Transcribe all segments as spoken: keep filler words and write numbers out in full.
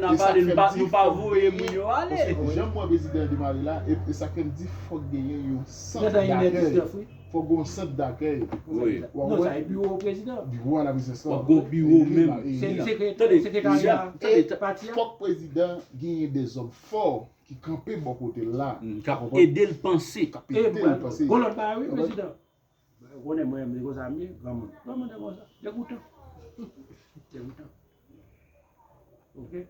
N a pale, nou pa voye moun yo ale. Paske jan m wè prezidan an demare la, e sa k fè m di fòk genyen yon sant dakèy. Fòk gen yon sant dakèy. Wi. Non, sa e biwo prezidan. Biwo a la prezidans lan. Fòk gen yon biwo menm. Se li sekretarya pati a. Fòk prezidan genyen de zòm fò ki kanpe bò kote l la. K ap ede l panse. K ap ede l panse. Gon lòt bagay wi, prezidan. Ou konnen mwen menm, se konsa m ye, granmoun. Granmoun te konsa. Degoutan. Degoutan. Oke?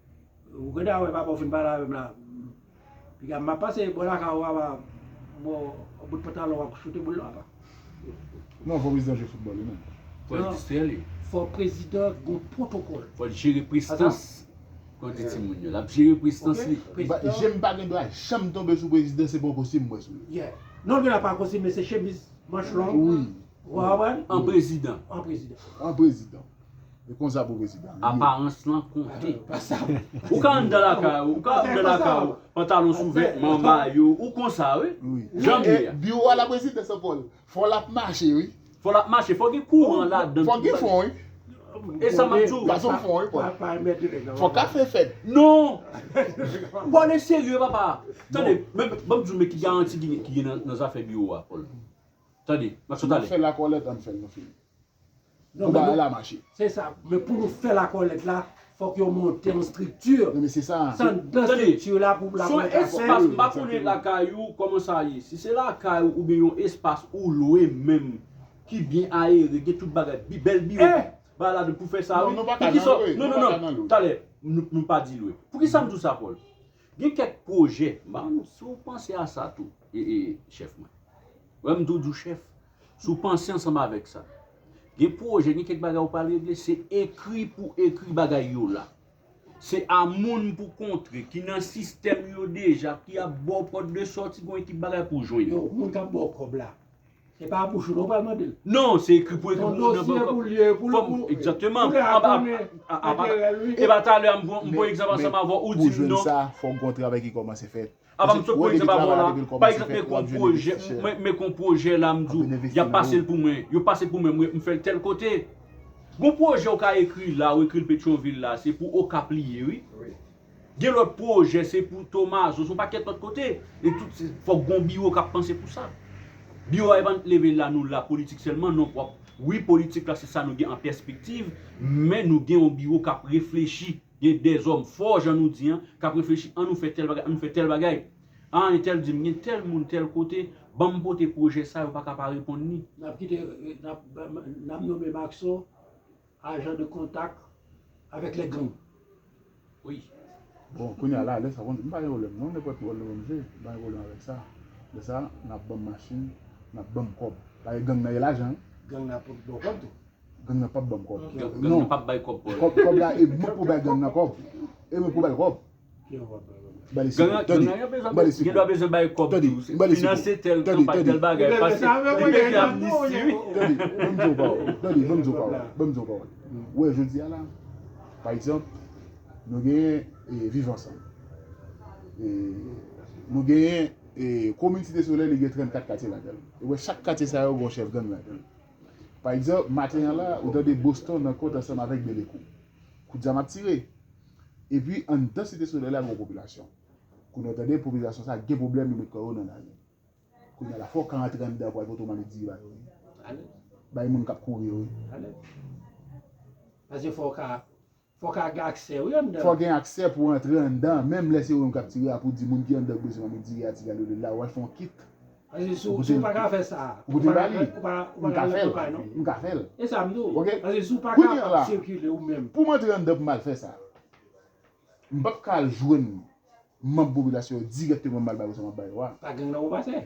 Ou gen dwa wè papa w fin pale avè m la. Piga m ap pase bò lakay ou, papa, bò bout pantalon w ap choute boul la, papa. Non, fò prezidan jwe foutbòl li menm. Fò l distrè li. Fò prezidan gon pwotokòl. Fò l jere prestans. Kòm di timoun yo, l ap jere prestans li. Je m pa gen dwa janm tonbe sou prezidan, se pa yon kostim m wè sou li. Non, l gen dwa pa kostim, men se chemiz manch long. Wi. Ou konprann? An prezidan. An prezidan. An prezidan. E konsa pou prezidan. Aparans lan konte. Ou ka anndan lakay ou, ou ka anndan lakay ou, pantalon sou vètman, mayo, ou konsa wi. Jan m ye a. Biwo a la prezidans an Pòl. Fò l ap mache wi. Fò l ap mache, fò gen kouran ladan. Fò gen fon wi. E sa m ap di w. Gason fon wi Pòl. Fò kafe fèt. Non. Pòl e serye papa. Tande, men ban m di w men ki garanti ki gen nan zafè biwo a Pòl. Tande, m ap sot ale. Fè lakòlèt ann fè l nou fini. Pou bagay la mache. Se sa, men pou nou fè lakòlèt la, fòk yo monte yon estrikti. Non men se sa. Se anndan estrikti la pou lakòlèt la fèt. Se yon espas, m pa konnen lakay ou kòman sa ye. Si se lakay ou oubyen yon espas ou lwe menm ki byen ayere, gen tout bagay, bèl biwo, bagay ladan pou fè sa wi. Poukisa? Non, non, non. Talè, nou pa di lwe. Poukisa m di w sa Pòl? Gen kèk pwojè, m pa konn si w panse a sa tou, e, e, chèf mwen. Wè m tou di w chèf, si w panse ansanm avèk sa. Gen pwojè, gen kèk bagay ou pral regle, se ekri pou ekri bagay yo la. Se a moun pou kontre, ki nan sistèm yo deja, ki ap ba w pòt de sòti, gon ekip bagay pou jwenn. Yo, moun k ap ba w kòb la. Se pa bouch ou non pral mande l. Non, se ekri pou ekri. Yon dosye pou l ye, pou l pou. Egzakteman. Pou l konnen enterè l wi. E pa talè a m pran egzanp ansanm avè w, ou di m non. Sa fòk gon travay ki kòmanse fèt. Apa m sot pran egzanp avè w la. Pa egzanp, men gon pwojè, men gon pwojè la m di w, y ap pase l pou mwen. Yo pase l pou mwen, mwen m fè l tèl kote. Gon pwojè ou ka ekri la, ou ekri l Petyonvil la, se pou Okap li ye wi. Gen lòt pwojè, se pou Tomazo, se yon pakèt lòt kote. E tout, fòk gon biwo k ap panse pou sa. Biwo a, e pa n leve la, nou la, politik sèlman, non, w ap, wi, politik la, se sa nou gen an pèspektiv, men nou gen yon biwo k ap reflechi. Gen dèzòm fò, jan nou di an, k ap reflechi, ann nou fè tèl bagay, ann nou fè tèl bagay. A, entèl di m, gen tèl moun, tèl kote, ban m pote pwojè sa, yo pa ka pa reponn li. N ap kite, n ap, n ap nonmen Maxo ajan de kontak avèk lè gang. Wi. Bon, kounye a la, lè sa, m pa gen pwoblèm non, nenpòt wòl nou ban m jwe, m pa gen pwoblèm avèk sa. Lè sa, n ap ban m machin, n ap ban m kòb. Paske gang nan gen lajan wi. Gang nan ap ba w kòb tou. Gang nan p ap ban m kòb. Gang nan p ap bay kòb pou. Kòb, kòb la, e mwen k pou bay gang nan kòb. E mwen k pou bay kòb. Ba li sikòb, tande. Ba li sikòb. Gen dwa bezwen bay kòb tou. Finanse tèl kanpay, tèl bagay. Pase li pete amnisti wi. Tande, ban m di w pawòl. Tande, ban m di w pawòl. Ban m di w pawòl. Ou wè jodi a la, pa egzanp, nou genyen e, Viv Ansanm. E, nou genyen e, komin Site Solèy, li gen trannkat katye ladan l. Ou wè chak katye sa yo gen yon chèf gang ladan l. Pa egzanp, maten an la, ou tande Boston nan kont ansanm avèk Belekou. Kout zam ap tire. Epi, anndan Site Solèy la, gen yon popilasyon. Kounye a, w tande popilasyon sa a gen pwoblèm, yo met kò yo nan lari. Kounye a la, fò w ka antre anndan pou al pote yon malèt diri ba yo wi. Bay moun k ap kouri yo wi. Paske fò w ka, fò w ka gen aksè wi anndan. Fò w gen aksè pou w antre anndan, menm lè se ou menm k ap tire a, pou w di moun ki anndan k bezwen malèt diri a, ti gade w la, w al fè yon kit. Paske si w, si w pa ka fè sa, ou pa ka, ou pa, ou pa ka fè l non. M ka fè l. E sa m di w. Paske si w pa ka ap sikile ou menm. Pou m antre anndan pou m al fè sa, m p ap ka al jwenn manm popilasyon yo dirèkteman, m al ba yo sa m ap ba yo a. Pa gang nan ou pase.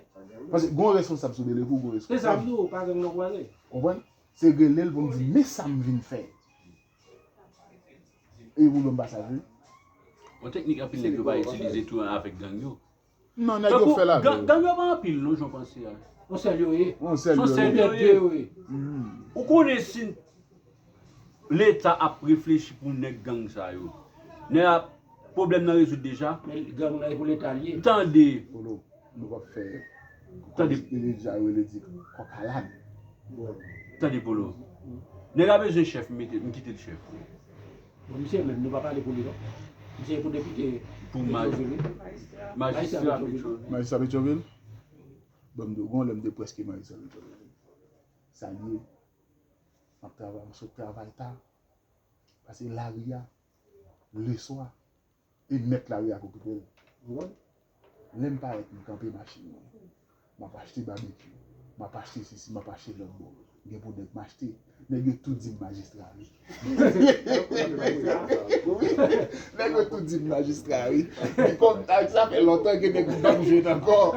Paske gon responsab sou Belekou, gon responsab. Se sa m di w, pa gang nan ou pase. Konprann? Se rele l pou m di, men sa m vin fè. E pou lòm pa sa vre. Yon teknik anpil nèg yo pa itilize tou avèk gang yo. Non, nèg yo fè l avè yo. Gang yo pa anpil non, jan w panse a. Yon sèl yo ye. Yon sèl yo ye. Oubyen de yo ye. Ou konnen si Leta ap reflechi pou nèg gang sa yo. Nèg ap, pwoblèm nan rezoud deja. Men gang nan e pou Leta l ye. Tande. Polo, nou p ap fè kòm deja yo rele di kòk alad. Tande Polo. Nèg la bezwen chèf, m mete, m kite l chèf. Bon, misye menm, nou pa pale pou li non. Misye pou depite Pou maj- Petyonvil. Majistra Petyonvil. Majistra Petyonvil. Bon, m di w, gon lè m te prèske majistra Petyonvil. Sa l ye. M ap travay, m sot travay ta. Pase lari a, leswa, e mèt lari a k okipe l. Lè m parèt, m kanpe machin mwen. M ap achte babekyou. M ap achte sesi, m ap achte lòt bò. Gen pou nèg m achte. Nèg yo tou di m majistra wi. Nèg yo tou di m majistra wi. Li konn sa fè lontan ke nèg m pa jwenn ankò.